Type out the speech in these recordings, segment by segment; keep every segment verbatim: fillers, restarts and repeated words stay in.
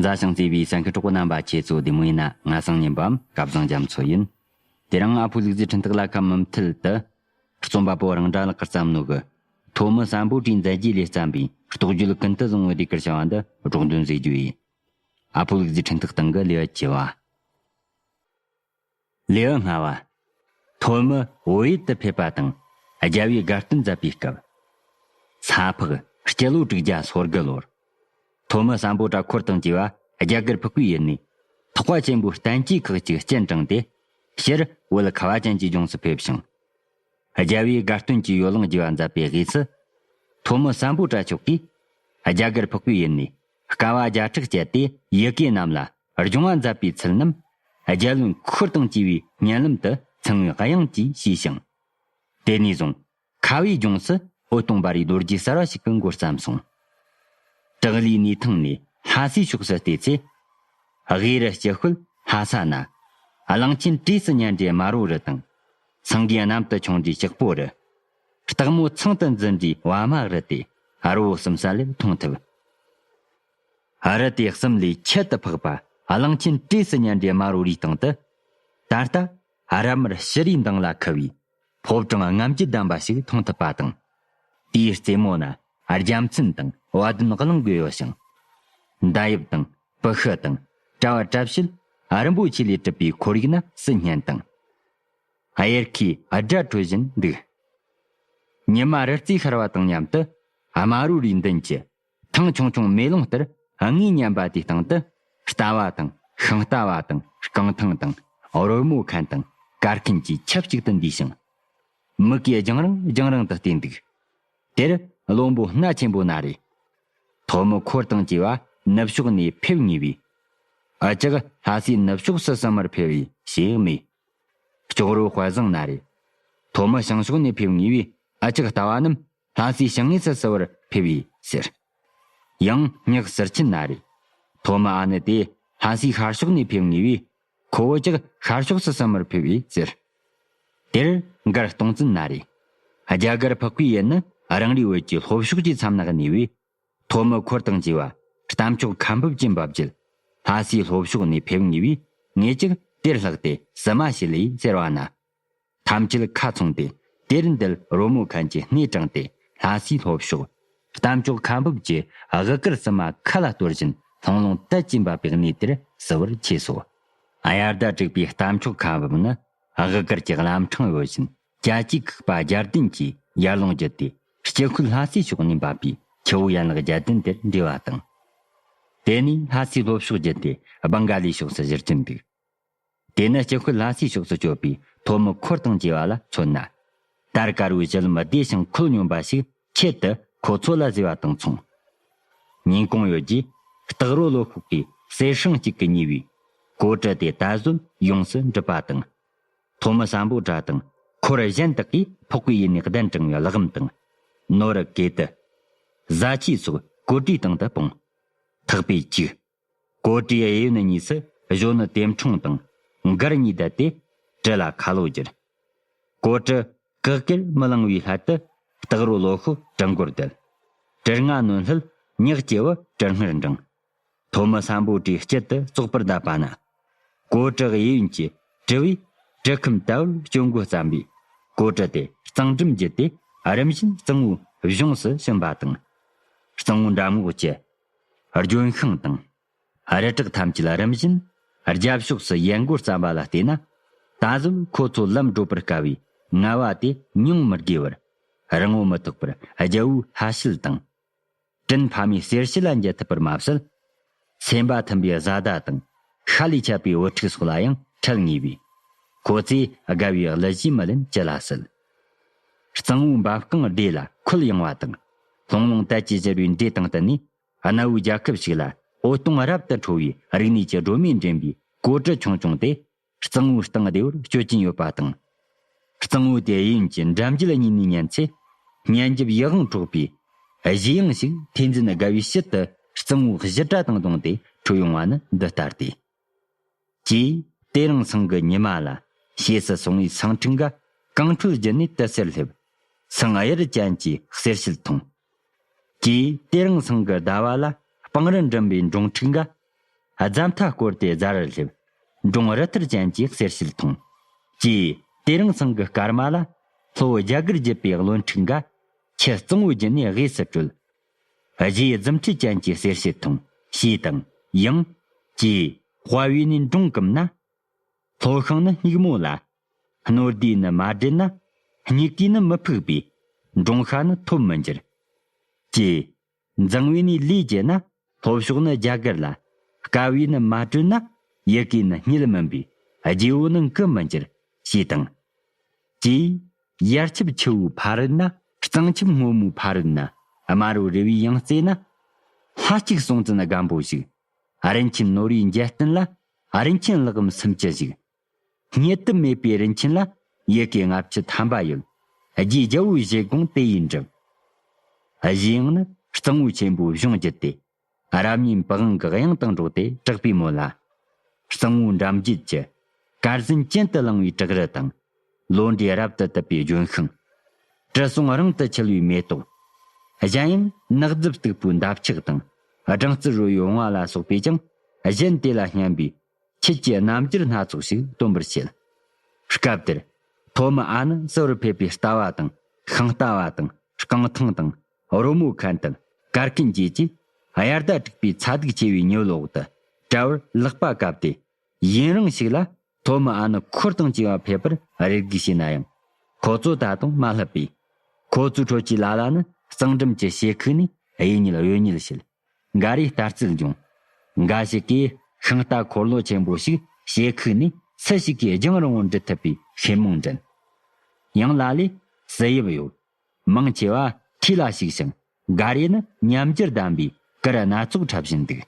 མཛའ་ཞིང་བརྩེ་བའི་གསན་མཁན་གྲོགས་པོ་རྣམ་པ། ཁྱེད་ཚོ་བདེ་མོ་ཡིན་ན། ང་སང་ཉིན་པའམ་སྐལ་བཟང་རྒྱ་མཚོ་ཡིན། དེ་རིང་ཨ་ཕོ་ལུག་རྫིའི་འཕྲིན་ཐག་ལ་ཁ་མུ་མཐུད་དུ། རྩོམ་པ་པོ་རང་འདྲ་ལགས་ཀྱིས་བརྩམས་ནོ་གི། ཐོན་མི་སམ་བྷོ་ཊའི་མཛད་རྗེས་ལས་བརྩམས་པའི་རྟོགས་བརྗོད་ཀུན་ཏུ་བཟང་བོའི་ཟློས་གར་བྱ་བ་འདི་སྒྲོག་འདོན་མཛད་རྒྱུ་ཡིན། ཨ་ཕོ་ལུག་རྫིའི་འཕྲིན་ཐག་སྟེང་གི་ལེའུ་བཅུ་བ། ལེའུ་ལྔ་བ། ཐོན་མི་བོད་ཡུལ་དུ་ཕེབས་པ་དང་རྒྱལ་བའི་དགའ་སྟོན་མཛད་པའི་སྐབས། ས་ཕག་སྤྱི་ལོ་དྲུག་བརྒྱ་སོ་དགུ་ལོར། ཐོན་མི་སམ་བྷོ་ཊ་འཁོར་དང་བཅས་པ་རྒྱ་གར་འཕགས་པའི་ཡུལ་ནས་ཐེག་པ་ཆེན་པོའི་བསྟན་བཅོས་ཁག་ཅིག་སྤྱན་དྲངས་ཏེ། སྤྱིར་བོད་ཁ་བ་ཅན་གྱི་ལྗོངས་སུ་ཕེབས་ཤིང་། རྒྱལ་བའི་དགའ་སྟོན་གྱི་ཡོ་ལང་རྒྱས་པ་མཛད་པའི་དབུས་སུ། ཐོན་མི་སམ་བྷོ་ཊ་མཆོག་གིས་རྒྱ་གར་འཕགས་པའི་ཡུལ་ནས་དཀའ་བ་བརྒྱ་ཕྲག་སྤྱད་དེ་ཡི་གེ་རྣམས་ལ་སྦྱོང་བ་མཛད་པའི་ཚུལ་རྣམས། རྒྱལ་བློན་འཁོར་དང་བཅས་པའི་སྙན་ལམ་དུ་ཚངས་པའི་དབྱངས་ཀྱིས་བཞེས་ཤིང་། དེ་ནས་བཟུང་ཁ་བའི་ལྗོངས་སུ་འོད་སྟོང་འབར་བའི་ལོ་རྒྱུས་གསར་བ་ཞིག་གི་འགོ་བརྩམས་སོང་། བྲག་ལའི་ནུས་ཐང་ནས་ལྷ་སའི་ཕྱོགས་སུ་བལྟས་ཚེ། དབུས་རི་སྤྱི་ཤོད་ལྷ་ས་ན། གླང་ཆེན་བྲིས་སུ་ཉན་འདྲའི་དམར་པོ་རི་དང་། སེང་གེ་གནམ་དུ་མཆོང་འདྲའི་ལྕགས་པོ་རི། སྟག་མོ་ཚང་དུ་འཛིན་འདྲའི་པད་མ་རི་དེ་རི་བོ་གསུམ་ས་ལས་མཐོང་ཐུབ། རི་དེ་གསུམ་ལས་ཁྱད་དུ་འཕགས་པ་གླང་ཆེན་བྲིས་སུ་ཉན་འདྲའི་དམར་པོ་རིའི་སྟེང་དུ། ད་ལྟ་རབ་དམར་ཕྱུ་རུའི་མདངས་ལ་ཁུ་བའི་ཕོ་བྲང་རྔམ་བརྗིད་ལྡན་པ་ཞིག་མཐོང་ཐུབ་པ་དང་། དེའི་རྩེ་མོ་ན་རྒྱལ་མཚན་དང་བ་དན་གླིང་བགོས་ཡོད་ཞིང་། མདའ་དབྱིབས་དང་པུ་ཤི་དང་དྲ་བ་དྲ་བྱེད་རིན་པོ་ཆེ་ལས་གྲུབ་པའི་ཁོར་ཡུག་ན་སྲིད་སྙན་དང་། གཡེར་ཁའི་སྒྲ་འཕྲོད་བཞིན་འདུག། ཉི་མ་རི་རྩེ་ཤར་བ་དང་མཉམ་དུ་དམར་པོ་རིའི་མདུན་གྱི་ཐང་ཆུང་ཆུང་མེ་ལོང་ལྟར་ངོས་མཉམ་པ་དེའི་སྟེང་དུ། རྟ་བ་དང་ཤིང་རྟ་བ་དང་རྐང་ཐང་དང་རོལ་མོ་མཁན་དང་གར་མཁན་གྱིས་ཆབས་ཅིག་ཏུ་འདུས་ཤིང་། མིག་གིས་རྒྱང་རིང་རྒྱང་རིང་དུ་བལྟས་འདུག། དེར་བློན་པོ་སྣ་ཆེན་པོ་ན་རེ། ཐོན་མི་འཁོར་དང་བཅས་པ་ནུབ་ཕྱོགས་ནས་ཕེབས་ངེས་པས། འུ་ཅག་ལྷ་སའི་ནུབ་ཕྱོགས་སུ་བསམ་མར་ཕེབས་པས་ཞེས་སྨྲས། ལྕོག་རོ་དཔལ་བཟང་ན་རེ། ཐོན་མི་བྱང་ཕྱོགས་ནས་ཕེབས་ངེས་པས། འུ་ཅག་ལྟ་བ་རྣམས་ལྷ་སའི་བྱང་ངོས་སུ་བསུ་བར་ཕེབས་པས་ཟེར། ཡང་ཉག་ཟུར་ཆེན་ན་རེ། ཐོན་མི་ཨ་ནུ་དེ་ལྷ་སའི་ཤར་ཕྱོགས་ནས་ཕེབས་ངེས་པས། ཁོ་བོ་ཅག་ཤར་ཕྱོགས་སུ་བསམ་མར་ཕེབས་པས་ཟེར། དེར་མགར་སྟོང་བཙན་ན་རེ། རྒྱ་གར་འཕགས་པའི་ཡུལ་ནི་རང་རེའི་བོད་ཀྱི་ལྷོ་ཕྱོགས་ཀྱི་མཚམས་ན་གནས་པས། ཐོན་མི་འཁོར་དང་བཅས་པ་རྟ་མཆོག་ཁ་འབབ་ཀྱི་འབབ་རྒྱུད་ལྷ་སའི་ལྷོ་ཕྱོགས་ནས་ཕེབས་ངེས་པས། ངེད་ཅག་དེར་ལྷགས་ཏེ་བསུ་མ་བྱེད་ལེ་ཟེར་བ་ན། ཐམས་ཅད་ཁ་ཚོང་སྟེ་དེར་འདུལ་རོལ་མོ་མཁན་གྱི་སྣེ་དྲངས་ཏེ་ལྷ་སའི་ལྷོ་ཕྱོགས་རྟ་མཆོག་ཁ་འབབ་ཀྱི་དབུ་དཀར་བསུ་མ་ཁ་ལ་གཏོར་བཞིན་ལྷུང་ལྷུང་དད་ཀྱིས་འབབ་པའི་གནས་དེར་བསུ་བར་ཆས་སོ། དབྱར་ཟླ་དྲུག་པའི་རྟ་མཆོག་ཁ་འབབ་ནི་དབུ་དཀར་གྱི་ལམ་འཕྲང་ཡོད་བཞིན་རྒྱལ་གཅེས་ཁུག་པ་རྒྱལ་བསྟན་གྱི་ཡར་ཀླུང་བརྒྱུད་དེ་སྤྱི་ཁུལ་ལྷ་སའི་ཕྱོགས་ནས་འབབ་པའི་ཆུ་བོ་ཡན་ལག་བརྒྱད་ལྡན་དེར་འདྲེས་པ་དང་། དེ་ནས་ལྷ་སའི་ལྷོ་ཕྱོགས་བརྒྱུད་དེ་སྦང་ག་ལའི་ཕྱོགས་སུ་བཞུར་གྱིན་འདུག། དེ་ནི་སྤྱི་ཁུལ་ལྷ་སའི་ཕྱོགས་སུ་སྐྱོད་པའི་ཐོན་མི་འཁོར་དང་བཅས་པ་ལ་མཚོན་ན། དར་དཀར་པོའི་གཞི་ལམ་བདེ་ཞིང་ཁོད་སྙོམས་པ་ཞིག་ཆེད་དུ་ཁོ་ཚོ་ལ་བཟོས་པ་དང་མཚུངས། ཉིན་གུང་ཡོལ་རྗེས་སྟག་རོང་ལོ་ཤོག་གི་གསེར་སྲང་གཅིག་གི་ཉེ་བའི་ཀོ་ཀྲི་དེ་ད་གཟོད་ཡོངས་སུ་འགྲུབ་པ་དང་། ཐོན་མི་སམ་བྷོ་ཊ་དང་འཁོར་གཞན་དག་གིས་འཕགས་པའི་ཡུལ་ནས་གདན་དྲངས་པའི་གླག་རམ་དང་། ནོར་གེ་ཏི། བཟའ་ཆས་སོགས་ཀོ་ཀྲིའི་སྟེང་དུ་སྤུངས། ཐག་པས་བཅུག། ཀོ་ཀྲིའི་གཡས་གཡོན་གཉིས་སུ་གཞོན་ནུ་དེ་འཕྲོང་དང་མགར་གཉིས་བསྡད་དེ་གྲི་ལ་ཁ་ལོ་བསྒྱུར། ཀོ་ཀྲི་བཀག་གིར་མི་ལང་བའི་སླད་དུ་སྟག་རོང་ལོ་ཤོག་གྲི་མགོར་བསྡད། གྲི་རྔ་གནོན་སླད་ཉག་སྐྱེ་བོ་གྲི་རྔར་འབྲང་། ཐོན་མི་སམ་བྷོ་ཊའི་དཀྱིལ་དུ་བཙོག་པར་བསྡད་པ་ན། ཀོ་ཀྲི་གཡས་གཡོན་གྱི་གྲི་བས་གྲི་ཁུམ་དལ་བུར་གཅོད་འགོ་བརྩམས་པས། ཀོ་ཀྲི་དེ་གཙང་འགྲམ་བརྒྱུད་དེ་རིམ་བཞིན་གཙང་བོའི་གཞོང་སུ་ཕྱིན་པ་དང་། གཙང་བོ་འགྲམ་ངོགས་ཀྱི་ལྗོན་ཤིང་དང་། རི་བྲག་ཐམས་ཅད་རིམ་བཞིན་རྒྱབ་ཕྱོགས་སུ་ཡལ་འགོ་བརྩམས་པ་ལ་བལྟས་ན། ད་གཟོད་ཁོ་ཚོ་ལམ་བགྲོད་པར་དཀའ་བའི་ངལ་བ་དེ་མྱོང་མི་དགོས་པར། རིང་བོ་མི་ཐོགས་པར་རྒྱལ་པོའི་ལྷ་བྱད་དང་། དྲིན་ཕ་མའི་གསེར་བྱད་ལ་འཇལ་ཐུབ་པར་མ་ཟད། སེམས་པ་མཐུན་པའི་བཟའ་ཟླ་དང་ཤ་ལས་ཆད་པའི་བུ་ཕྲུག་སོགས་ལ་ཡང་འཕྲད་ངེས་པས། ཁོ་ཚོས་དགའ་བའི་གླུ་གཞས་མི་ལེན་ཅི་ལ་སྲིད། གཙང་བོའི་འབབ་རྐང་སྦྲེལ་ལ་ཁོད་ཡངས་པ་དང་། ལྷུང་ལྷུང་དལ་གྱིས་བཞུར་བའི་འབྲས་དང་བསྟུན་ནས། གནའ་བོའི་རྒྱལ་ཁབ་ཞིག་ལ་འོད་སྟོང་རབ་ཏུ་འཕྲོ་བའི་རིག་གནས་ཀྱི་སྒྲོན་མེས་འདྲེན་པའི་ཀོ་ཀྲི་ཆུང་ཆུང་དེ། གཙང་བོའི་སྟེང་བདེ་བར་སྐྱོད་ཀྱིན་ཡོད་པ་དང་། གཙང་བོ་དེ་གཡས་གཡོན་གྱི་འགྲམ་རྒྱུད་གཉིས་ནས་ཉན་ཚེ། སྙན་འཇེབས་ཡིད་དབང་འཕྲོག་པའི་གཞས་དབྱངས་ཤིག་ཐོས་འཛིན་དགའ་བའི་ཕྱིར་དུ་གཙང་བོའི་བཞུར་སྒྲ་དང་བསྡོངས་ཏེ་འཕྲོ་ཡོང་བ་ནི་འདི་ལྟ་སྟེ། ཀྱེ། དེ་རིང་སང་གི་ཉི་མ་ལ། ཞེས་སུ་སོང་བའི་སེང་ཕྲུག་འགའ་གངས་ཁྲོད་བརྒྱུད་ནས་དུ་སེར་སླེབས། སེང་གཡུ་རལ་ཅན་གྱི་གསེར་ཞལ་མཐོང་། ཀྱེ། དེ་རིང་སང་གི་ཟླ་བ་ལ། སྤང་རི་འགྲིམ་པའི་འབྲོང་ཕྲུག་འགའ་ རྫ་མཐའ་བསྐོར་ཏེ་རྫ་རར་སླེབས། འབྲོང་རི་ཐུར་ཅན་གྱི་གསེར་ཕྱེད་མཐོང་། ཀྱེ། དེ་རིང་སང་གི་སྐར་མ་ལ། ལྷོ་རྒྱ་གར་བརྒྱུད་པའི་བློན་ཕྲུག་འགའ། ཁྱེད་གཙང་བོ་བརྒྱུད་ནས་དབུས་སུ་བྲོས། རྗེའི་རྫུ་འཕྲུལ་ཅན་གྱི་གསེར་ཕྱེད་མཐོང་ཞེས་དང་ཡང་། ཀྱེ། དཔའ་བོས་ནི་འབྲོང་བཀུམ་ན། ལྷོ་ཤིང་ནི་སྨྱུག་མོ་ལ། སྣོད་ལྡན་ནི་མ་བསྒྲིལ་ན། སྨྱུག་གུས་ནི་མི་ཕུག་པས། འབྲོང་ཤ་ནི་ཐོབ་མི་འགྱུར། ཀྱེ། མཛངས་བས་ནི་ལས་བགྱིས་ན། ལྷོ་ཕྱོགས་ནི་རྒྱ་གར་ལ། དཀའ་བས་ནི་མ་བྲོས་ན། ཡི་གེ་ནི་རྙེད་མིན་པས། རྗེ་བོ་ནི་འགུ་མི་འགྱུར། ཞེས་དང་། ཀྱེ། ཡར་ཆབ་ཆུ་བོའི་ཕ་རོལ་ན། གཙང་ཆབ་སྔོན་མོའི་ཕ་རོལ་ན། དམར་པོའི་རི་བོའི་ཡང་རྩེ་ན། ལྷ་གཅིག་སྲོང་བཙན་སྒམ་པོ་བཞུགས། རིན་ཆེན་ནོར་བུའི་འཇལ་རྟེན་ལ། རིན་ཆེན་ལྷ་ལྕམ་སུམ་ཅུ་བཞུགས། རྙེད་དུ་མེད་པའི་རིན་ཆེན་ལ། ཡི་གེ་ལྔ་བཅུ་ཐམ་པ་ཡོད། རྗེ་རྒྱལ་པོའི་བཞེད་དགོངས་དེ་ཡིས་འགྲུབ། གཞན་ཡང་ནི་གཙང་བོ་ཆེན་པོའི་གཞུང་བརྒྱུད་དེ། རབ་སྙན་པི་ཝང་གི་དབྱངས་དང་འགྲོགས་ཏེ་གྲགས་པའི་མོད་ལ། གཙང་བོའི་འགྲམ་རྒྱུད་ཀྱི་དཀར་ཟན་ཅན་དུ་བླངས་པའི་བྲག་རི་དང་། ལོ་འབྲས་རབ་ཏུ་དུབ་པའི་ལྗོན་ཤིང་། དྲི་བསུང་རིང་དུ་འཁྱིལ་བའི་མེ་ཏོག། གཞན་ཡང་ནགས་རྫུབ་སྟུག་པོའི་འདབ་ཆགས་དང་། སྦྲང་རྩི་རོལ་བའི་བུང་བ་ལ་སོགས་པས་ཀྱང་གཞན་དེ་ལ་སྙན་པའི་ཁྱེད་ཀྱི་རྣམ་འགྱུར་སྣ་ཚོགས་ཤིག་སྟོན་པར་བྱེད། སྐབས་དེར་ཐོན་མི་ཨ་ནི་གསོལ་བར་ཕེབས་པའི་རྟ་བ་དང་ཤིང་རྟ་བ་དང་རྐང་ཐང་དང་རོལ་མོ་མཁན་དང་གར་མཁན་བཅས་ཀྱིས་དབྱར་ཟླ་དྲུག་པའི་ཚ་གདུག་ཆེ་བའི་ཉི་འོད་འོག་ཏུ་གྲྭ་བར་ལག་པ་བཀབ་སྟེ། ཡུན་རིང་ཞིག་ལ་ཐོན་མི་ཨ་ནི་འཁོར་དང་བཅས་པ་ཕེབས་པར་རེ་སྒུག་བྱས་ན་ཡང་། ཁོ་ཚོ་ད་དུང་མ་སླེབས་པས། ཁོ་ཚོའི་ཁྲོད་ཀྱི་ལ་ལ་ནི་གཙང་འགྲམ་གྱི་ཞེ་ཁུག་ནས་གཡས་གཉིད་གཡོན་གཉིད་བྱེད། འགའ་རེས་ལྟ་རྩལ་སྦྱོང་། འགའ་ཞིག་གིས་ཤིང་རྟ་འཁོར་ལོ་ཆེན་པོ་ཞིག་ཞེ་ཁུག་ནས་སུ་ཞིག་གིས་རྒྱང་རིང་བོར་འདྲུད་ཐུབ་པའི་ཤེད་མོང་འདྲེན། ཡང་ལ་ལས་སུ་ཡབ་གཡོ། མང་ཆེ་བ་ཐིས་ལ་ཞུགས་ཤིང་། འགའ་རེས་ནི་ཉམས་འགྱུར་ལྡན་པའི་གུར་སྣ་ཚོགས་འཁྲབ་བཞིན་འདུག།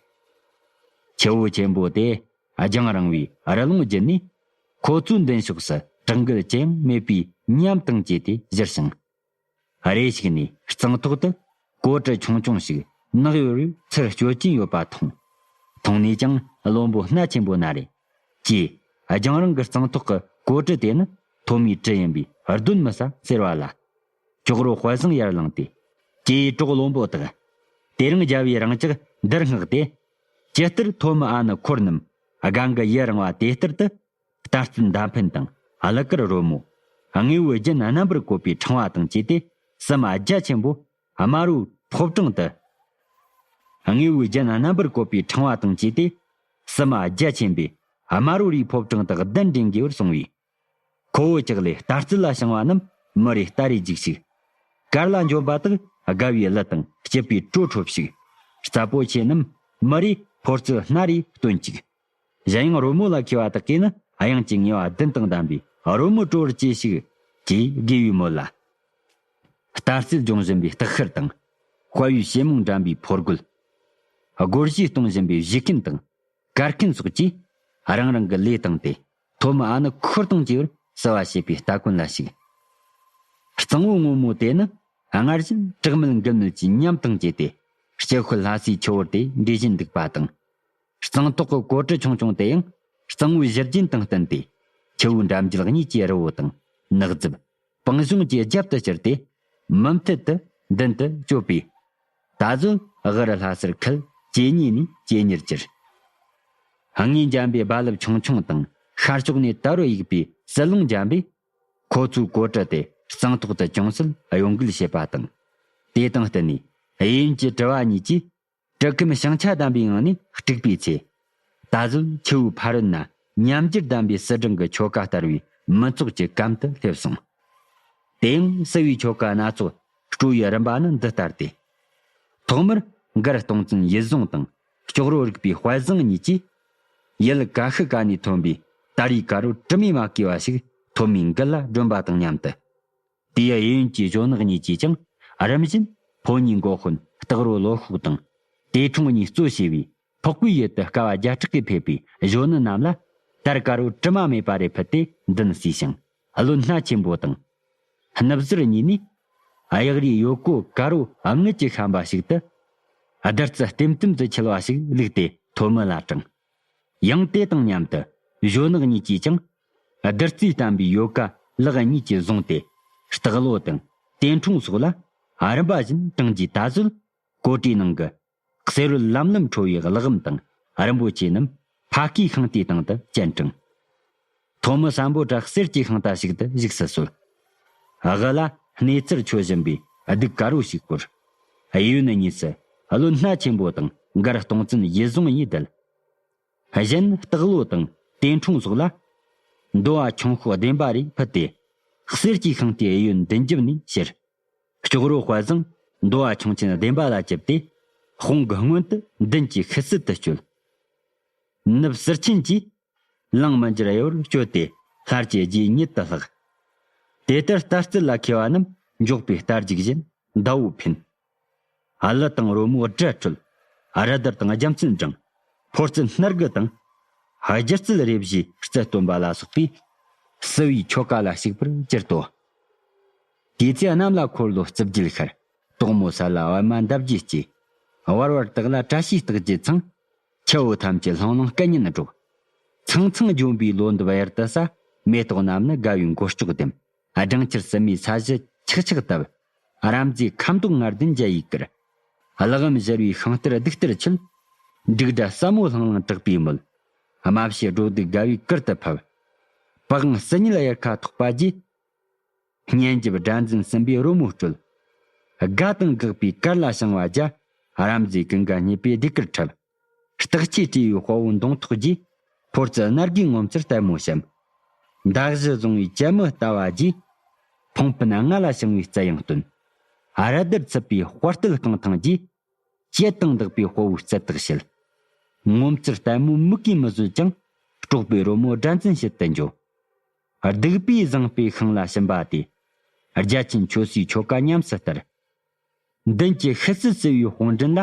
ཆུ་བོ་ཆེན་པོ་དེ་རྒྱང་རིང་བའི་རི་ལུང་བརྒྱུད་ནས། ཁོ་ཚོའི་མདུན་ཕྱོགས་སུ་བྲག་འགུལ་ཅི་ཡང་མེད་པའི་ཉམས་དང་བཅས་ཏེ་བཞུར་ཞིང་། རེ་ཞིག་ནས་གཙང་ཐོག་ཏུ་གོ་གྲུ་ཆུང་ཆུང་ཞིག་ནག་ཡོར་ཡོར་ཚུར་སྐྱོད་ཀྱིན་ཡོད་པ་མཐོང་། མཐོང་ནས་ཀྱང་བློན་པོ་སྣ་ཆེན་པོ་ན་རེ། ཀྱེ། རྒྱང་རིང་གི་གཙང་ཐོག་གི་གོ་གྲུ་དེ་ནི་ཐོན་མིའི་གྲུ་ཡིན་པས་གདོན་མི་ཟ་ཟེར་བ་ལ། ཅོག་རོ་དཔལ་བཟང་ཡར་ལངས་ཏེ། ཀྱེ་གྲོགས་བློན་པོ་དག། དེ་རིང་རྒྱལ་བོས་རང་ཅག་འདིར་མངགས་ཏེ། ཇི་ལྟར་ཐོན་མི་ཨ་ནི་འཁོར་རྣམས་སྒང་གི་ཡུན་རིང་བ་དེ་ལྟར་དུ། རྟ་རྩལ་མདའ་འཕེན་དང་གླུ་གར་རོལ་མོ། དངོས་པོའི་རྒྱན་རྣམ་པར་བཀོད་པའི་ཕྲེང་བ་དང་བཅས་ཏེ། གསུམ་རྒྱ་ཆེན་པོ་དམར་པོའི་ཕོ་བྲང་དུ། དངོས་པོའི་རྒྱན་རྣམ་པར་བཀོད་པའི་ཕྲེང་བ་དང་བཅས་ཏེ། གསུམ་རྒྱ་ཆེན་པོས་དམར་པོ་རིའི་ཕོ་བྲང་དུ་གདན་འདྲེན་དགོས་པར་གསུངས་པས། ཁོ་བོ་ཅག་ལས་རྟ་རྩལ་ལ་བྱང་བ་རྣམས་མི་རེ་ལྟ་རེ་འཇིགས་ཤིག། གར་ལ་འཇོམས་པ་དག་དགའ་བའི་གླུ་དང་སྐྱིད་པའི་བྲོ་འཕྲོད་ཤིག། རྩ་པོ་ཆེ་རྣམས་མི་རེ་ཕོ་རྩལ་སྣ་རེ་སྟོན་ཅིག། གཞན་ཡང་རོལ་མོ་ལ་མཁས་པ་དག་གིས་ནི་དབྱངས་ཀྱི་ངེས་པ་བདུན་དང་ལྡན་པའི་རོལ་མོ་དཀྲོལ་བར་གྱིས་ཤིག། ཅེས་དགོས་པའི་མོད་ལ། རྟ་རྩལ་སྦྱོང་བཞིན་པའི་སྟག་ཤར་དང་། དཔའ་བོའི་ཞེ་མོང་འགྲན་པའི་ཕོ་རྒོད། སྒོར་གཞས་གཏོང་བཞིན་པའི་གཞས་མཁན་དང་། གར་མཁན་སོགས་ཀྱིས་རང་རང་གི་ལས་བཏང་སྟེ། ཐོན་མི་ཨ་ནི་འཁོར་དང་བཅས་པར་བསུ་བ་བྱེད་པའི་སྟ་གོན་ལ་ཞུགས། གཙང་བོ་སྔོན་མོ་དེ་ནི་སྔར་བཞིན་གྲགས་མེད་འགུལ་མེད་ཀྱི་ཉམས་དང་བཅས་ཏེ། སྤྱི་ཁོལ་ལྷ་སའི་ཆུ་བོར་དེ་འདྲེས་བཞིན་འདུག་པ་དང་། གཙང་ཐོག་གི་གོ་གྲུ་ཆུང་ཆུང་དེ་ཡང་གཙང་བོའི་བཞུར་རྒྱུན་དང་བསྟུན་ཏེ། ཆུ་བོའི་འགྲམ་རྒྱུད་གཉིས་ཀྱི་རི་བོ་དང་ནགས་རྫིབ། སྤང་གཞུང་གི་རྒྱབ་ཏུ་བསྐྱུར་ཏེ། མུ་མཐུད་དུ་མདུན་དུ་བསྐྱོད་པས། ད་གཟོད་དབུ་རུ་ལྷ་སར་ཁུལ་ཇེ་ཉེ་ནས་ཇེ་ཉེར་གྱུར། སྔོན་འཇམ་པའི་རྦ་རླབས་ཆུང་ཆུང་དང་། ཤར་ཕྱོགས་ནས་དལ་བུར་གཡུག་པའི་བསིལ་རླུང་འཇམ་པས། ཁོ་ཚོའི་གོ་གྲུ་དེ་གཙང་ཐོག་ཏུ་ཅུང་ཟད་གཡོ་འགུལ་བྱེད་པ་དང་། དེ་དང་བསྟུན་ནས་གཡས་གཡོན་གྱི་གྲུ་བ་གཉིས་ཀྱིས། གྲུ་ཁྱིམ་བྱང་ཆ་ལྡན་པའི་ངང་ནས་དཀྲུགས་པའི་ཚེ། ད་གཟོད་ཆུ་བོའི་ཕ་རོལ་ན་ཉམས་འགྱུར་ལྡན་པའི་སིལ་སྦྲང་གི་ཆོ་ག་ལྟ་བུའི་མི་ཚོགས་ཀྱི་གམ་དུ་སླེབས་སོང་། དེ་ཡང་བསུ་བའི་ཆོ་ག་སྣ་ཚོགས་སྤྲོ་བའི་རིམ་པ་ནི་འདི་ལྟར་ཏེ། ཐོག་མར་མགར་སྟོང་བཙན་ཡིད་བཟུང་དང་ཅོག་རོ་རིག་པའི་དཔལ་བཟང་གཉིས་ཀྱིས། ཡུལ་ཀ་ཤི་ཀ་ནས་ཐོན་པའི་ཏཱ་རའི་དཀར་པོ་དྲི་མས་མ་གོས་པ་ཞིག་ཐོན་མིའི་མགུལ་ལ་སྒྲོན་པ་དང་མཉམ་དུ། དེའི་གཡས་གཡོན་གྱི་གཞོན་ནུ་གཉིས་ཀྱིས་ཀྱང་རིམ་བཞིན་ཕོ་ཉའི་མགོ་དཔོན་སྟག་རོ་ལོ་ཤུགས་དང་། དེ་འཁྲུངས་གཉིས་གཙོ་བྱས་པའི་ཕག་པའི་ཡུལ་དུ་དཀའ་བ་བརྒྱ་ཕྲག་གིས་ཕེབས་པའི་གཞོན་ནུ་རྣམས་ལ་དར་དཀར་པོ་དྲི་མ་མེད་པ་རེ་ཕུལ་ཏེ་མདུན་བསུས་ཤིང་། བློན་སྣ་ཆེན་པོ་དང་། སྣབས་ཟུར་གཉིས་ནས་གཡག་རིའི་ཡོལ་གོ་དཀར་པོ་དངུལ་གྱིས་བཤམས་པ་ཞིག་ཏུ། བདུད་རྩི་ལྟེམ་ལྟེམ་དུ་འཁྱིལ་བ་ཞིག་བླུགས་ཏེ་ཐོན་མི་ལ་དྲངས། ཡང་དེ་དང་མཉམ་དུ་གཞོན་ནུ་གཉིས་ཀྱིས་ཀྱང་། བདུད་རྩིས་བསྟན་པའི་ཡོལ་ག་ལག་གཉིས་ཀྱིས་བཟུང་སྟེ། སྟག་ལོ་དང་། དེ་འཁྲུངས་སོགས་ལ་རིམ་པ་བཞིན་དྲངས་རྗེས་ད་གཟོད། གོ་གྲུའི་ནང་གི་གསེར་འོད་ལམ་ལམ་འཕྲོ་བའི་གླེགས་བམ་དང་ རིན་པོ་ཆེ་རྣམས་ཕ་སྐད་ཤིང་རྟའི་སྟེང་དུ་སྤྱན་དྲངས། ཐོན་མི་སམ་བྷོ་ཊ་གསེར་གྱི་ཤིང་རྟ་ཞིག་ཏུ་བཞུགས་སུ་གསོལ། དབུ་ལ་གནས་ཚུལ་ཆོད་བཞིན་པའི་གདུགས་དཀར་པོ་ཞིག་བསྐོར། གཡས་གཡོན་གཉིས་སུ་བློན་སྣ་ཆེན་པོ་དང་མགར་སྟོང་བཙན་ཡིད་བཟུང་གཉིས་བསྡད། གཞན་སྟག་ལོ་དང་ཏེ་འཁྲུངས་སོགས་ལ། འདོ་བ་ཁྱུང་པོ་བདེན་པ་རེ་ཕུད་དེ། གསེར་གྱི་ཤིང་རྟའི་གཡས་གཡོན་མདུན་རྒྱབ་ནས་ཕྱིར། ལྕོག་རོ་དཔལ་བཟང་འདོ་བ་ཁྱུང་ཆེན་བདེན་པ་ལ་བཅིབས་ཏེ། དཔུང་གི་སྔོན་དུ་མདུན་གྱི་ཤི་སྲིད་དུ་བསྐྱོད། ནུབ་ཟུར་ཆེན་གྱིས་ལང་མི་འགྱུར་གཡུ་བར་བསྐྱོད་དེ། ལྷར་གྱི་རྗེས་ཉིད་དུ་ལྷགས། དེ་ལྟར་རྟ་རྩལ་ལ་མཁས་པ་རྣམས་མགྱོགས་པའི་རྟ་རྒྱུག་བཞིན་ཟླ་བོ་འཕེན། ཨ་ལི་དང་རོལ་མོ་སྒྲ་འཁྲོལ། རི་དར་དང་རྒྱལ་མཚན་བསྒྲེངས། ཕོ་རྩལ་སྣར་གི་དང་། སྒྱུ་རྩལ་རེ་བཞིའི་རྩལ་སྟོན་པ་ལ་སོགས་པས། བསིལ་བའི་ཆོ་ག་ལ་ཞུགས་པར་གྱུར་ཏོ། དེ་ཚེ་གནམ་ལ་འཁོར་ལོ་རྩིབས་བརྒྱད་ཤར། དོག་མོ་ས་ལ་པད་མ་འདབ་བརྒྱད་སྐྱེས། བར་བར་དག་ལ་བཀྲ་ཤིས་རྟགས་བརྒྱད་ཚང་། ཁྱེའུ་ཐམས་ཅད་ལྷང་ལྷང་སྐད་སྙན་སྒྲོག། ཚང་ཚང་ལྗོན་པའི་ལོ་འདབ་གཡུར་དུ་ཟ། མེ་ཏོག་རྣམས་ནི་དགའ་བའི་མགོ་ལྕོག་ལྡེམ། སྦྲང་ཆར་བསིལ་མའི་ས་གཞི་ཆག་ཆག་བཏབ། ར་མཛེས་ཁ་མདོག་ངར་ལྡན་འཇའ་ཡིས་བསྐུལ། གླུ་འམ་བཞུར་བའི་ཤིང་རྟར་གདུགས་ལྟར་འཁྱིལ། འབྲུག་སྒྲ་ཟབ་མོ་ལྷང་ལྷང་གྲགས་པའི་མོད། རྨ་བྱའི་སྒྲོ་གདུགས་དགའ་བའི་གུར་དུ་ཕབ། པི་ཝང་སིལ་སྙན་དབྱར་ཁ་ཐོགས་པ་རྗེས། སྙན་འཇེབས་སྒྲ་འཛིན་སྲིན་པོའི་རོལ་མོ་དཀྲོལ། དགའ་དང་འགག་པའི་གར་ལ་བྱང་བ་རྒྱ། ར་མཛེས་ཀུན་དགའ་རྙེད་པའི་ཟློས་གར་འཁྲབ། སྟག་ཆས་སྤྲས་པའི་དཔའ་བོ་མདུང་ཐོགས་རྗེས། ཕོ་རྩལ་སྣར་གྱི་ངོ་མཚར་ལྟད་མོ་བཤམས། མདའ་གཞུ་བཟུང་བའི་གྱད་མི་ལྟ་བ་རྗེས། ཕུང་པོའི་མངལ་ལ་བྱང་བའི་རྩལ་ཡང་སྟོན། ར་དར་ཚུད་པའི་དཔའ་རྟུལ་རྐང་ཐང་རྗེས། གྱད་དང་འདག་པའི་དཔའ་བོའི་རྩལ་དག་བྱེད། ངོ་མཚར་ལྟད་མོ་མིག་གིས་མི་བཟོད་ཅིང་། དཀྲོགས་པའི་རོལ་མོ་སྒྲ་འཛིན་བྱེད་དུ་འགྱོ། སྡིག་པས་བཟུང་སྤོས་ཤིང་ལ་ཕྱིན་པ་དེ། རྒྱ་ཆེན་ཆོས་སྲིད་ཆོ་ག་ཉམས་སུ་བསྟར། མདུན་གྱི་ཤི་སྲིད་བསིལ་བའི་དཔུང་མགྲིན་ལ།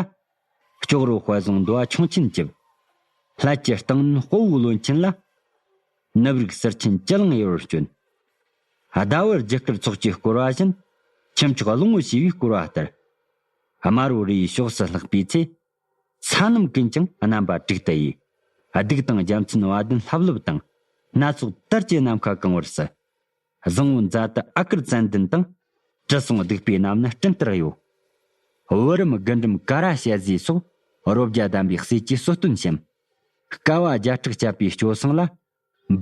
ལྕོག་རོ་དཔལ་བཟང་འདོ་བ་ཁྱུང་ཆེན་བཅིབས། ལྷ་ཀྱི་སྟེང་ནས་དཔའ་བོའི་བློན་ཆེན་ལ། ནུབ་རིགས་ཟུར་ཆེན་སྤྱི་གླིང་གཡུ་བར་བསྐྱོན། ཟླ་བར་རྒྱུ་སྐར་ཚོགས་ཀྱིས་བསྐོར་བ་བཞིན། ཁྱུ་མཆོག་གླང་པོ་ཆེ་བས་བསྐོར་བ་ལྟར། དམར་པོ་རི་ཡི་ཕྱོགས་སུ་ལྷགས་པའི་ཚེ། ས་རྣམས་ཀུན་ཀྱང་རྣམ་པ་དྲུག་ཏུ་དབྱེ། གདུགས་དང་རྒྱལ་མཚན་བ་དན་ལྷབ་ལྷུབ་དང་། སྣ་ཚོགས་དར་གྱི་ནམ་མཁའ་གང་བར་བསུ། བཟང་པོ་མཛའ་དུ་ཨ་གར་ཙན་དན་དང་། དྲི་བསུང་སྡིག་པའི་རྣམས་ནི་སྤྲིན་ལྟར་གཡོ། བུ་རམ་དགུ་འགྲམ་ཀ་ར་བཤད་ཟས་སོགས། རོ་བརྒྱ་གདམས་པའི་གསེར་གྱི་གསོལ་སྟོན་བཤམས། དཀའ་བ་བརྒྱ་ཕྲག་སྤྱད་པའི་སྐྱོ་སངས་ལ།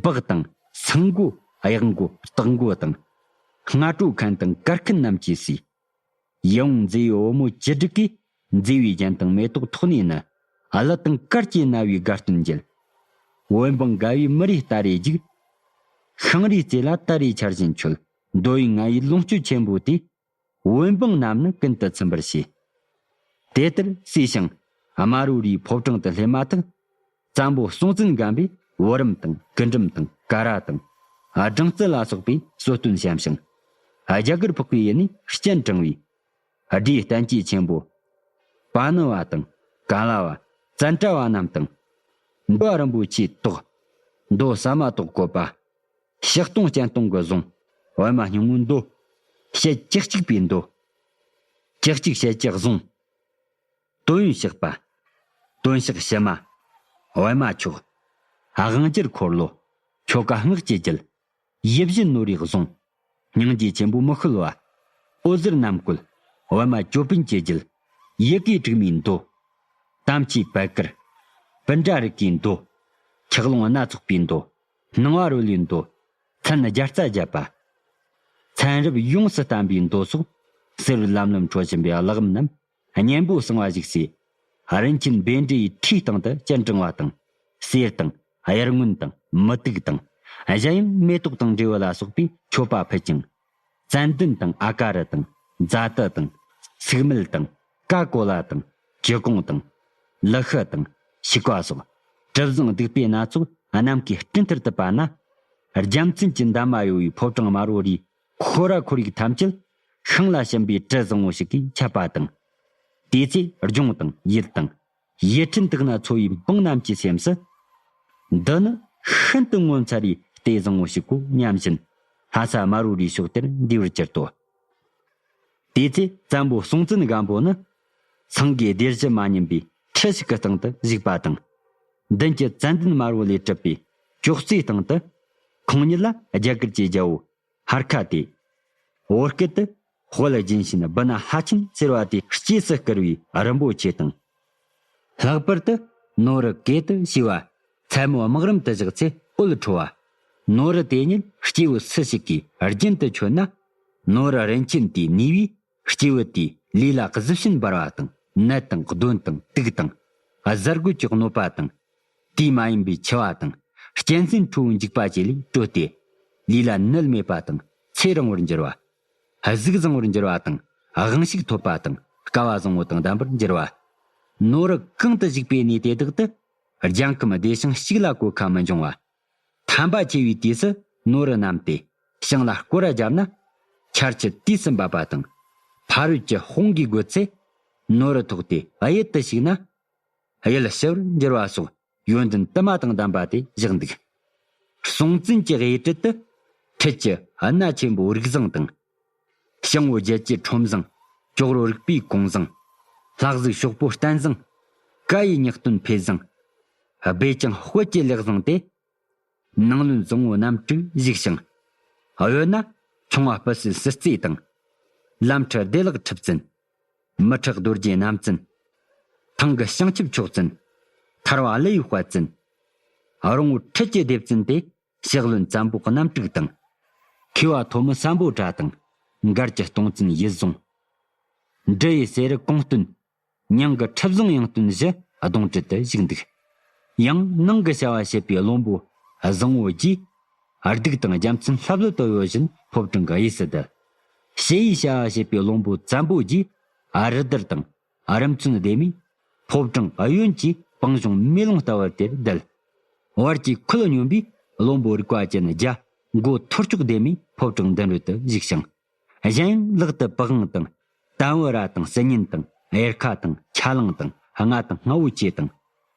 འབག་དང་སེང་མགོ་གཡག་མགོ་སྟག་མགོ་དང་། སྔ་དྲོ་མཁན་དང་གར་མཁན་རྣམས་ཀྱིས་གསོས། ཡིད་འོང་མཛེས་པའི་བུ་མོ་བཅུ་དྲུག་གིས། མཛེས་པའི་རྒྱན་དང་མེ་ཏོག་ཐོགས་ནས་ནི། གླུ་དང་གར་གྱིས་རྣ་བའི་དགའ་སྟོན་འགྱེད། བོད་འབངས་དགའ་བའི་མི་རེ་རྟ་རེ་རྒྱུག། ཤིང་རིས་རྩེ་ལ་དར་རིས་ཆར་བཞིན་ཆོད། འདོད་ཡོན་ལྔ་ཡི་ལོངས་སྤྱོད་ཆེན་པོ་དེས། བོད་འབངས་རྣམས་ནི་ཀུན་ཏུ་ཚིམ་པར་བྱས། དེ་ལྟར་གསོས་ཤིང་དམར་པོ་རིའི་ཕོ་བྲང་དུ་སླེབས་མ་ཐག། བཙན་པོ་སྲོང་བཙན་སྒམ་པོས་བུ་རམ་དང་སྐུ་འགྲམ་དང་ཀ་ར་དང་། སྦྲང་རྩི་ལ་སོགས་པའི་གསོལ་སྟོན་བཤམས་ཤིང་། རྒྱ་གར་འཕགས་པའི་ཡུལ་ནས་སྤྱན་དྲངས་པའི། སྒྲའི་བསྟན་བཅོས་ཆེན་པོ། པཱ་ཎི་བ་དང་ཀ་ལ་བ། ཙནྡྲ་བ་རྣམས་དང་། མདོ་རིན་པོ་ཆེའི་ཏོག་མདོ་ཟ་མ་ཏོག་བཀོད་པ། ཕྱག་སྟོང་སྤྱན་སྟོང་གི་གཟུངས། པད་མ་སྙིང་པོའི་མདོ། ཞལ་བཅུ་གཅིག་པའི་མདོ། བཅུ་གཅིག་ཞལ་གྱི་གཟུངས། དོན་ཡོད་བཤགས་པ། དོན་བཤགས་ཕྱི་མ། པད་མ་མཆོག་དབང་སྒྱུར་འཁོར་ལོ། ཆོ་ག་སྔགས་ཀྱི་རྒྱུད། ཡིད་བཞིན་ནོར་བུའི་གཟུངས། སྙིང་རྗེ་ཆེན་པོ་མི་བསྐྱོད་པ། འོད་ཟེར་རྣམ་བཀོད། པད་མ་ཅོད་པན་གྱི་རྒྱུད། ཡི་གེ་དྲུག་མའི་མདོ། དམ་ཆོས་པད་དཀར། པཎ་ཌཱ་རིག་གེའི་མདོ། ཆགས་ལོང་སྣ་ཚོགས་པའི་མདོ། སྣང་བ་རོལ་པའི་མདོ། མཚན་བརྒྱ་རྩ་བརྒྱད་པ། མཚན་རབས་ཡོངས་སུ་བསྟན་པའི་མདོ་སོགས་གསེར་ལམ་ལམ་འཕྲོ་བཞིན་པའི་གླུ་འམ་རྣམས་སྙན་པོ་གསང་བ་བཞུགས་སའི་རིན་ཆེན་བཻ་ཌཱུརྱའི་ཁྲིའི་སྟེང་དུ་སྤྱན་དྲངས་པ་དང་། གསེར་དང་། གཡུ་སྔོན་དང་། མུ་ཏིག་དང་། གཞན་ཡང་མེ་ཏོག་དང་འབྲས་བུ་ལ་སོགས་པའི་མཆོད་པ་ཕུལ་ཅིང་། ཙན་དན་དང་ཨ་ཀ་རུ་དང་། ཛ་ཏུ་དང་། སུག་སྨེལ་དང་། ཀ་ཀོ་ལ་དང་། ཅི་གོང་དང་། ལི་ཤི་དང་། ཤིག་པ་སོགས། གྲུ་གཟིངས་བདུག་པའི་སྣ་ཚོགས་རྣམས་ཀྱི་སྤྲིན་ཐུར་དུ་སྤར་ན། རྒྱལ་མཚན་གྱི་འདབ་མ་གཡོ་བའི་ཕོ་བྲང་དམར་པོ་རིའི་ཁོ་ར་ཁོར་ཡུག་ཐམས་ཅད་ཤིང་ལ་ཞོན་པའི་གྲུ་བཟང་པོ་ཞིག་གིས་ཁྱབ་པ་དང་། དེའི་ཚེ་ལྗོངས་དང་ཡུལ་དང་། ཡུལ་ཕྲན་དག་ན་འཚོ་བའི་འབངས་རྣམས་ཀྱི་སེམས་སུ། འདི་ནི་ཤིན་ཏུ་ངོ་མཚར་བའི་ལྟས་བཟང་པོ་ཞིག་གོ་སྙམ་བཞིན། ལྷ་ས་དམར་པོ་རིའི་ཕྱོགས་དེར་འདུས་པར་གྱུར་ཏོ། དེའི་ཚེ་བཙན་པོ་སྲོང་བཙན་སྒམ་པོ་ནི། སེང་གེའི་སྡེར་བཞི་མ་ཉམས་པའི་ཁྲི་ཞིག་གི་སྟེང་དུ་བཞུགས་པ་དང་། མདུན་གྱི་ཙན་དན་དམར་པོ་ལས་གྲུབ་པའི་ཅོག་ཙེའི་སྟེང་དུ། ཁོང་ཉིད་ལ་རྒྱ་གར་གྱི་རྒྱལ་པོ་ཧར་ཁ་སྟེ། བོད་སྐད་དུ། དཔལ་རྒྱན་བཞིན་སྦི་ན་ལྷ་ཆེན་ཟེར་བ་དེ་སྐྱེས་སུ་བསྐུལ་བའི་རིན་པོ་ཆེ་དང་། ལྷག་པར་དུ་ ནོར་བུ་གད་དུ་ཞུ་བ། མཚན་མོ་དམག་རུམ་དུ་བཞག་ཚེ་འོད་འཕྲོ་བ། ནོར་བུ་དེ་ཉིད་སྐྱེས་བུ་སུ་ཞིག་གིས་རྒྱུན་དུ་མཆོད་ན། ནོར་བུ་རིན་ཆེན་དེའི་ནུས་པས་སྐྱེས་བུ་དེའི་ལུས་ལ་གཟི་བྱིན་འབར་བ་དང་། ནད་དང་གདོན་དང་དུག་དང་། གཟའ་རྒོད་ཀྱི་གནོད་པ་དང་། དུས་མ་ཡིན་པའི་འཆི་བ་དང་། གཅན་གཟན་ཁྲོ་བོའི་འཇིགས་པ་བཅས་ལས་གྲོལ་ཏེ། ལུས་ལ་ནད་མེད་པ་དང་། ཚེ་རིང་བར་འགྱུར་བ། གཟུགས་བཟང་བར་འགྱུར་བ་དང་། དབང་ཕྱུག་ཐོབ་པ་དང་། སྐལ་བ་བཟང་བོ་དང་ལྡན་པར་འགྱུར་བ། ནོར་བུ་གང་དུ་བཞུགས་པའི་གནས་དེ་དག་ཏུ། རྒྱལ་ཁམས་བདེ་ཞིང་གཅིག་ལ་གོད་ཁ་མི་འབྱུང་བ། ཐན་པ་ཆེ་བའི་དུས་སུ་ནོར་བུ་བསྣམས་ཏེ་ཞིང་ལ་སྐོར་ར་བརྒྱབ་ན། ཆར་ཆུ་དུས་སུ་འབབ་པ་དང་། ཕ་རོལ་གྱི་དཔུང་གིས་རྒོལ་ཚེ། ནོར་བུ་ཐོགས་ཏེ་གཡུལ་དུ་ཞུགས་ན། གཡུལ་ཞི་བར་འགྱུར་བ་སོགས་ཡོན་ཏན་དུ་མ་དང་ལྡན་པ་དེ་བཞག་འདུག། སྲོང་བཙན་གྱི་གཡུལ་དྲུང་དུ། ཁྲིད་ཀྱི་སྣ་ཆེན་པོ་རིགས་བཟང་དང་། ཞང་བོ་བརྒྱད་ཀྱི་ཁྲོམ་བཟང་། ཅོག་རོ་རིག་པའི་གོང་བཟང་། ལྷ་གཟུགས་ཤོག་པོ་བརྟན་བཟང་། ཀྭ་ཡི་ཉག་སྟོན་འཕེལ་བཟང་། སྦས་ཀྱང་དཔལ་གྱི་ལེགས་བཟང་སྟེ། ནང་བློན་བཟང་བོ་རྣམ་དྲུག་བཞུགས་ཤིང་། གཡོན་ན་ཆུང་བ་སྤུ་སྲིན་སྲིད་རྩེ་དང་། ལམ་ཁྲི་བདེ་ལེགས་ཁྲི་བཙུན། མི་ཁྲག་རྡོ་རྗེ་རྣམ་བཙུན། ཐང་གི་བྱང་ཆུབ་མཆོག་བཙུན། ཐར་བ་ཀླུ་ཡི་དཔལ་བཙུན། རོང་བོ་ཁྲིད་ཀྱི་སྡེ་བཙུན་ཏེ། ཕྱག་བློན་བཙན་པོ་རྣམ་དྲུག་དང་། མཁས་པ་ཐོན་མི་སམ་བྷོ་ཊ་དང་། མགར་གྱི་སྟོང་བཙུན་ཡིད་བཟུང་། འབྲི་ཡི་སེ་རུ་གོང་སྟོན། མྱང་གི་ཁྲི་བཟང་ཡང་སྟོན་བཞི་གདོང་གྲལ་དུ་བཞུགས་འདུག། ཡང་ནང་གི་བྱ་བ་བྱེད་པའི་བློན་པོ་བཟང་བོ་རྗེས། གདུགས་དང་རྒྱལ་མཚན་ལྷབ་ལྷུབ་ཏུ་གཡོ་བཞིན་ཕོ་བྲང་གི་གཡས་སུ་བསྡད། ཕྱི་ཡི་བྱ་བ་བྱེད་པའི་བློན་པོ་བཙན་པོ་རྗེས། རི་དར་དང་རི་མཚོན་ལྡེ་མོས་ཕོ་བྲང་གཡོན་གྱི་སྤང་གཞོང་མེ་ལོང་ལྟ་བུར་དེར་བསྡད། བར་གྱི་ཁུལ་སྙོམས་པའི་བློན་པོ་རིག་པ་ཅན་བརྒྱ། མགོ་ཐོར་ཅོག་ལྡེ་མོས་ཕོ་བྲང་མདུན་རོལ་དུ་བཞུགས་ཤིང་། གཞན་ཡང་ལག་ཏུ་པི་ཝང་དང་། དམ་བུ་ར་དང་། སིལ་སྙན་དང་། གཡེར་ཁ་དང་། ཆ་ལང་དང་། རྔ་དང་། རྔ་བོ་ཆེ་དང་།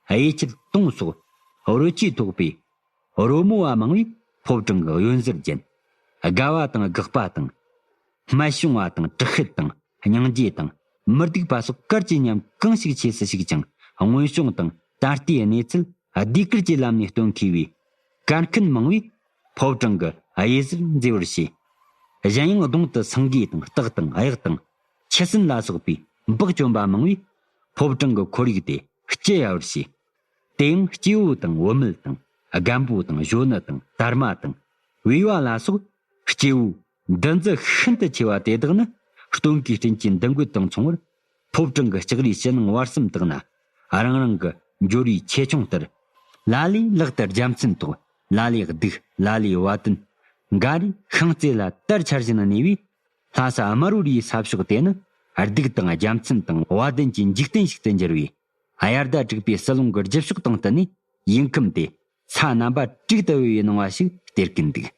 གཡས་འཁྱིལ་དུང་སོགས་རོལ་ཆས་ཐོགས་པའི་རོལ་མོ་བ་མང་བས་ཕོ་བྲང་གི་གཡོན་ཟུར་བརྒྱན། དགའ་བ་དང་། དགག་པ་དང་། སྨད་བྱུང་བ་དང་། དྲག་ཤུལ་དང་། སྙིང་རྗེ་དང་། མི་སྡུག་པ་སོགས་གར་གྱི་ཉམས་གང་ཞིག་ཆེས་སུ་ཞུགས་ཀྱང་། སྔོན་བྱུང་དང་། ད་ལྟའི་གནས་ཚུལ་ཟློས་གར་གྱི་ལམ་ནས་སྟོན་མཁས་པའི་གར་མཁན་མང་བས་ཕོ་བྲང་གི་གཡས་ཟུར་མཛེས་པར་བྱས། གཞན་ཡང་གདོང་དུ་སེང་གེ་དང་སྟག་དང་གཡག་དང་ཁྱི་སྲིན་ལ་སོགས་པའི་འབག་གྱོན་པ་མང་བས་ཕོ་བྲང་གི་ཁོར་ཡུག་དེ་སྐྱི་གཡའ་བར་བྱས། དེ་ཡང་སྐྱེ་བོ་དང་བུད་མེད་དང་རྒན་པོ་དང་གཞོན་ནུ་དང་དར་མ་དང་བུས་པ་ལ་སོགས་སྐྱེ་བོ་འདུ་འཛི་ཤིན་ཏུ་ཆེ་བ་དེ་དག་ནི་སྟོན་ཀའི་སྤྲིན་གྱི་འདུ་འགོད་དང་མཚུངས་པར། ཕོ་བྲང་གི་ལྕགས་རིའི་ཕྱི་ནང་བར་གསུམ་དག་ན་རང་རང་གི་འབྱོར་བའི་ཆེ་ཆུང་ལྟར། ལ་ལས་ལག་ཏུ་རྒྱལ་མཚན་ཐོགས། ལ་ལས་གདུགས། ལ་ལས་བ་དན། འགའ་རེས་ཤིང་རྩེ་ལ་དར་འཕྱར་བཞིན་གནས་པས། ལྷ་ས་དམར་པོ་རིའི་ས་ཕྱོགས་དེ་ནི་གདུགས་དང་རྒྱལ་མཚན་དང་བ་དན་གྱི་འཇིག་རྟེན་ཞིག་ཏུ་འགྱུར་བས། དབྱར་ཟླ་དྲུག་པའི་བསིལ་རླུང་གི་རྒྱུ་ཕྱོགས་དང་བསྟུན་ནས་ཡུལ་ཁམས་དེ་ས་རྣམ་པ་དྲུག་ཏུ་དབུས་པའི་སྣང་བ་ཞིག་སྟེར་གིན་འདུག།